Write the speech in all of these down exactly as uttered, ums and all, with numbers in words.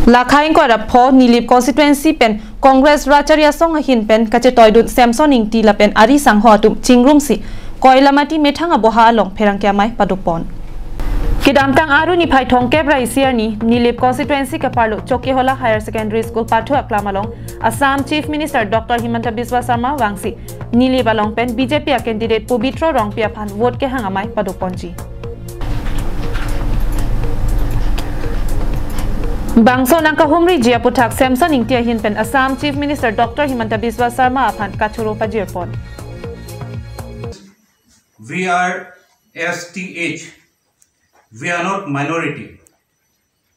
Lakha ingkoi ra pho Nilip constituency pen Congress Rachari Asong ahin pen kachetoidun Samson Ingti lapen ari sangho atum chingrumsi Koilamati methang aboha along pherangke amei padopon. Kedamtang Aru niphai thomkep ra isi arni Nilip constituency kaparlo Chokihola Higher Secondary School pathu aklam along Assam Chief Minister Doctor Himanta Biswa Sarma vangsi Nilip along pen B J P a candidate Pobitro Rongpi aphan vote kehang amei padoponji. Bangso nangkahumriji aputhak Samson Ingti ahin pen Assam Chief Minister Doctor Himanta Biswa Sarma aphan kachoro pajirpon. We are S T H. We are not minority.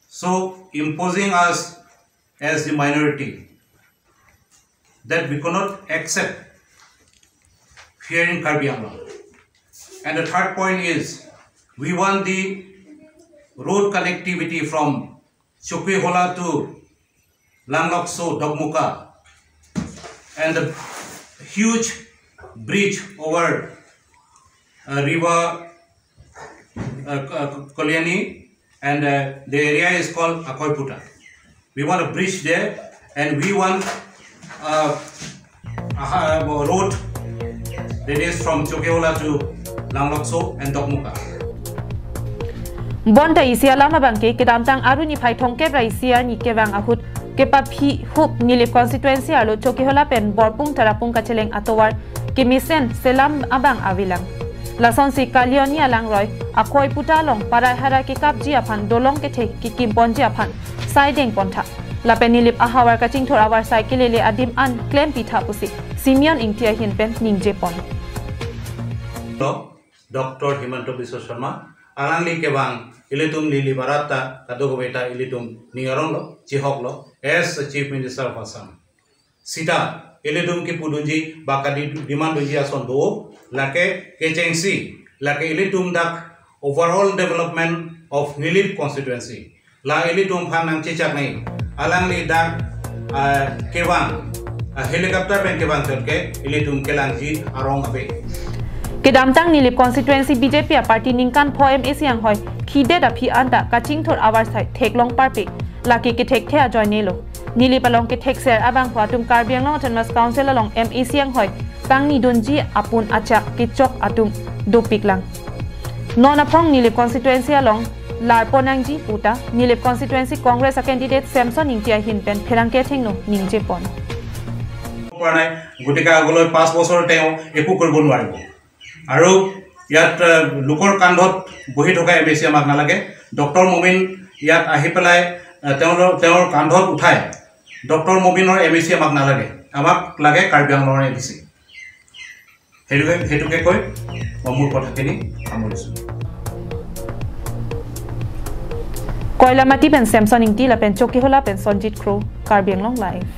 So imposing us as the minority, that we cannot accept here in Karbi Anglong. And the third point is, we want the road connectivity from Chokihola to Langlokso, Dokmoka, and the huge bridge over, uh, river, uh, K-, uh, Kaliani, and, uh, the area is called Akoiputa. We want a bridge there, and we want, uh, a ha-, a road that is from Chokihola to Langlokso and Dokmoka. Bonta isi alam abangke kedamtang Aru niphai thomkep ra isi arni kevang ahut kepaphi hup Nilip constituency arlo Chokihola pen Borpung Tarapung kacheleng atovar kemesen selam abang avelang. Lasonsi Kaliani alangroi Akoiputa along parai harai kekapji aphan dolong kethe kekimponji aphan saideng pontha. Lapen Nilip ahavar kachingthur avarsai kelele adim an klempitha pusi Simeon Ingti ahin pen ningjepon. Lo, Doctor Himanta Biswa Sarma, alangli kevang ilitum Nilip arat ta kadokave ta ilitum ning aronglo, chihoklo, as the Chief Minister of Assam. Sita, ilitum kepudunji, ba kadi demand dunji ason do, lake kechengsi, lake ilitum dak overall development of Nilip constituency. La ilitum aphan nangchechak nai, alangli dak, ah, kevang, ah, helicopter pen kevang chot ke, ilitum kelangji arong ave. Kedamtang Nilip constituency B J P a party ningkan pho M A C anghoi, khidet aphi anta kachingthur avarsai theklong parpe, lake kethekthe ajoinelo. Nilip along kethekser abangphu atum Karbi Anglong Autonomous Council along M A C anghoi pangnidunji apun achak kechok atum dopiklang. Non aphong Nilip constituency along larpon nangji puta Nilip constituency Congress a candidate Samson Ingti ahin pen pherangke athengno ningjepon. পৰা নাই, গতিকে আগলৈ পাঁচ বছৰ তেওঁ একো কৰিব নোৱাৰিব। আৰু ইয়াত, আহ, লোকৰ কান্ধত বহি থকা এম এ চি আমাক নালাগে। ডক্টৰ মমিন ইয়াত আহি পেলাই, আহ, তেওঁলোকৰ, তেওঁৰ কান্ধত উঠাই ডক্টৰ মমিনৰ এম এ চি আমাক নালাগে, আমাক লাগে কাৰ্বি আংলঙৰ এম এ চি। সেইটোকে, সেইটোকে কৈ মই মোৰ কথাখিনি সামৰিছোঁ। Koilamati pen Samson Ingti lapen Chokihola pen Sonjit Kro, Karbi Anglong Live.